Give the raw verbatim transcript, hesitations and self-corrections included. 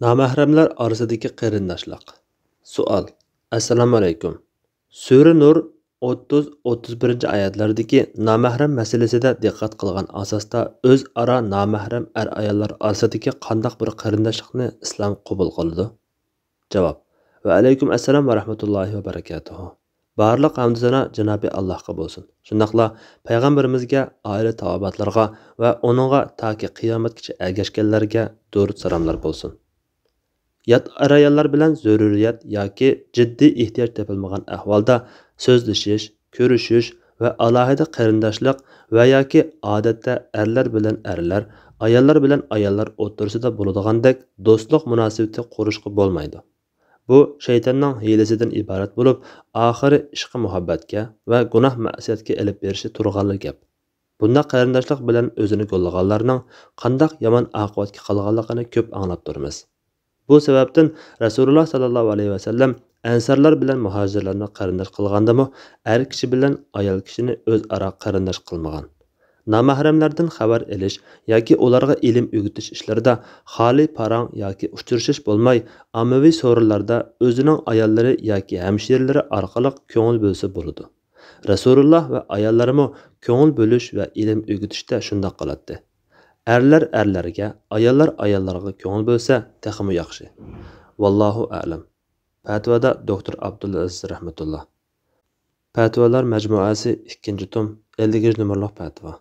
نامەھرەملەر ئارىسىدىكى قېرىنداشلىق. سوئال. ئەسسالامۇئەلەيكۇم. سۈرە نۇر ئوتتۇز، ئوتتۇز بىرىنچى ئايەتلەردىكى نامەھرەم مەسىلىسىدە دىققەت قىلغان ئاساستا ئۆزئارا نامەھرەم ئەر-ئاياللار ئارىسىدىكى قانداق بىر قېرىنداشلىقنى ئىسلام قوبۇل قىلىدۇ؟ جاۋاب. ۋەئەلەيكۇم ئەسسالام ۋەرەھمەتۇللاھى ۋەبەرىكاتۇھۇ. بارلىق ھەمدۇ سانا جانابى ئاللاھقا بولسۇن. شۇنداقلا پەيغەمبىرىمىزگە، ئائىلە تاۋابىئاتلىرىغا ۋە ئۇنىڭغا تاكى قىيامەتكىچە ئەگەشكەنلەرگە دۇرۇد سالاملار بولسۇن. يات ئەر-ئاياللار بىلەن زۆرۈرىيەت ياكى جىددىي ئېھتىياج تېپىلمىغان ئەھۋالدا سۆزلىشىش، كۆرۈشۈش ۋە ئالاھىدە قېرىنداشلىق ۋە ياكى ئادەتتە ئەرلەر بىلەن ئەرلەر، ئاياللار بىلەن ئاياللار ئوتتۇرىسىدا بولىدىغاندەك دوستلۇق مۇناسىۋىتى قۇرۇشقا بولمايدۇ. بۇ شەيتاننىڭ ھىيلىسىدىن ئىبارەت بولۇپ، ئاخىرى ئىشقى مۇھەببەتكە ۋە گۇناھ مەسىيەتكە ئېلىپ بېرىشى تۇرغانلا گەپ. بۇنداق قېرىنداشلىق بىلەن ئۆزىنى گوللىغانلارنىڭ قانداق يامان ئاقىۋەتكە قالغانلىقىنى كۆپ ئاڭلاپ تۇرىمىز. بۇ سەۋەبتىن رەسۇلۇللا ساللاللاھۇ ئەلەيھى ۋەسەللەم ئەنسارلار بىلەن مۇھاجىرلارنى قېرىنداش قىلغاندىمۇ، ئەر كىشى بىلەن ئايال كىشىنى ئۆزئارا قېرىنداش قىلمىغان. نامەھرەملەردىن خەۋەر ئېلىش ياكى ئۇلارغا ئىلىم ئۆگىتىش ئىشلىرىدا خالىي پاراڭ ياكى ئۇچرىشىش بولماي، ئاممىۋى سورۇنلاردا ئۆزىنىڭ ئاياللىرى ياكى ھەمشىرىلىرى ئارقىلىق كۆڭۈل بۆلسە بولىدۇ. رەسۇلۇللا ۋە ئاياللىرىمۇ كۆڭۈل بۆلۈش ۋە ئىلىم ئۆگىتىشتە شۇنداق قىلاتتى. ئەرلەر ئەرلەرگە، ئاياللار ئاياللارغا كۆڭۈل بۆلسە تېخىمۇ ياخشى. ۋاللاھۇ ئەلەم. پەتىۋادا دوكتور ئابدۇلئەزىز رەھمەتۇللا. پەتىۋالار مەجمۇئەسى، ئىككىنچى توم، ئەللىكىنچى نومۇرلۇق پەتىۋا.